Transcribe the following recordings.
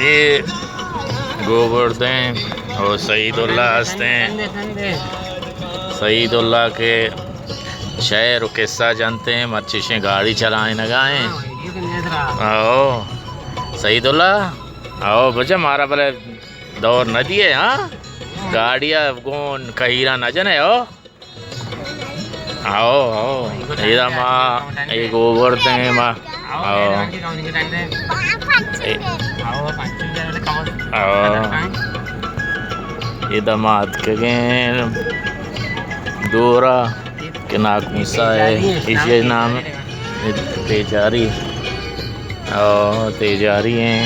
اے گوبردیں او سعید اللہ ہستیں۔ سعید اللہ کہ شعر و قصہ جنتیں، مرچی شیں گاڑی چلائینگا ایں۔ او سعید اللہ، او بچہ مارا بلے دور نہ دیئے، ہاں؟ گاڑی ءَ گوں کہیراں نہ جنے، او؟ او، او۔ ادا ما اے گوبردیں ما۔ او۔ اے، او۔ ادا ما اتکگیں دورا کہ ناکوسا ہے، ایشی نام تیجاری۔ او تیجاری ایں۔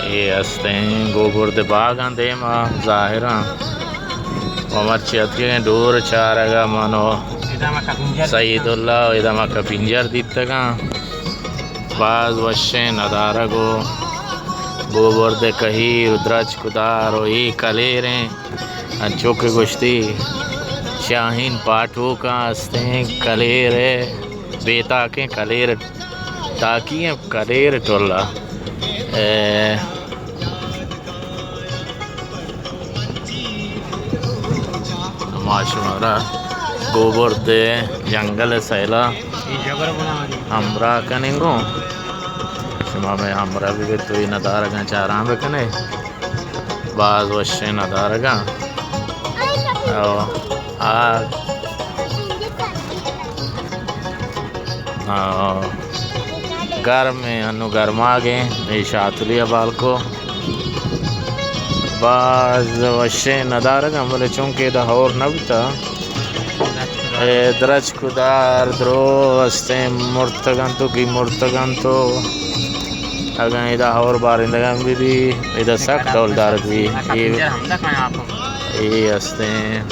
اے ہستیں گوبرد باغاں دیما ظاہراں۔ و مرچی اتکگیں ڈور چارگا من و سعید اللہ و ادا ما کپینجر دیتگاں۔ باز وشیں ندارگ و گوبرد کہیر و درچک و دار و اے کلیریں۔ انچو کہ گوشتی شاہین پاٹوکاں ہستیں کلیر ءِ، بے تاکیں کلیر، تاکی ایں کلیر ٹولا۔ اے، ما شمارا گوبرد جنگل سیلا ہمراہ کنیں گوں۔ شما مئے ہمراہ بہ بیت و اے ندارگاں چاران بکنے۔ باز وشیں ندارگاں۔ او، آ، آ، گرم ایں، انو گرماگ ایں، اے شاتلی ءَ بالکو۔ باز وشیں ندارگاں، بلے چونکہ ادا ہور نہ بوتا۔ اے درچک و دار درو ہستیں، مرتگ انت و گی مرتگ انت و اگاں ادا ہور بارندگاں بہ بی، ادا سک ڈولدار بی۔ اے، اے ہستیں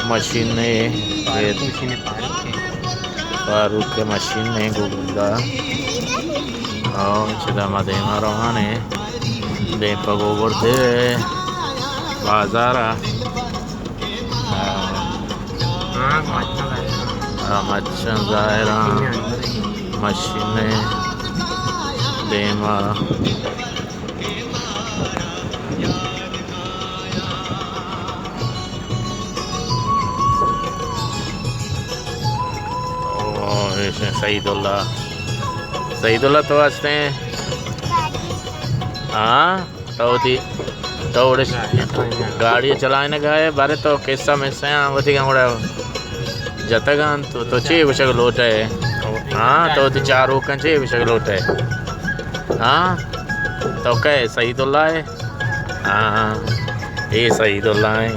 مشینے، اے فاروق ءِ مشینے گوبردا۔ او چدا ما دیما روان ایں، دیم پہ گوبرد ءِ بازار ءَ۔ آ، آ، مچاں ظاہراں مشین ءِ دیما۔ او، ایش ایں سعید اللہ۔ سعید اللہ تو ہستیں؟ ہاں؟ تو وتی، تو وڑے گاڑی چلائینگ ءَ ئے، بارے تو قصہ مسہ آں وتی گڑا جتگ انت، تو، تو چے گوشگ لوٹ ئے؟ ہاں، تو وتی چاروکاں چے گوشگ لوٹ ئے؟ ہاں؟ تو کئے سعید اللہ ئے؟ ہاں، ہاں۔ اے سعید اللہ ایں۔